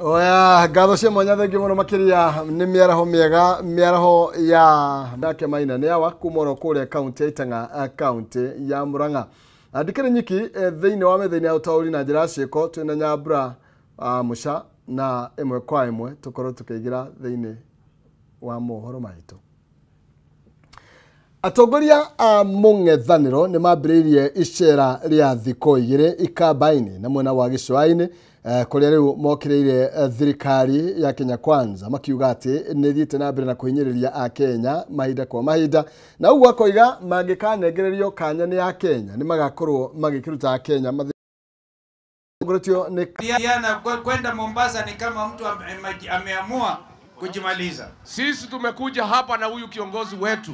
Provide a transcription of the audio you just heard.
Oya, ngatho cia mwanya, thengiũ mũno makĩria nĩ mĩaraho mĩega, mĩaraho ya nake Maina nĩ awa kuma oro kũrĩa kaunti ya Itang'a, kaunti ya Murang'a. Ndikĩrĩ nyiki thĩinĩ wa metha-inĩ ya ũtaũri na njĩra ya ciĩko, twĩna Nyambura Mũca, na ĩmwe kwa ĩmwe tũkorwo tũkĩingĩra thĩinĩ wa mohoro maitũ. Atongoria a mũng'ethanĩro nĩ mambĩrĩirie icera rĩa thikũ 2 Ikamba-inĩ na mwena wa Gĩcũa-inĩ, kũrĩa rĩu mokĩrĩire thirikari ya Kenya Kwanza makiuga atĩ nĩ ĩthiĩte na mbere na kũhinyĩrĩria Akenya mahinda kwa mahinda, na ũguo akoiga mangĩkanengererio kanya nĩ Akenya nĩ magakorwo magĩkĩruta Akenya matongoretio nĩ Kwenda Mombasa ni kama mtu ameamua kujimaliza. Sisi tumekuja hapa na huyu kiongozi wetu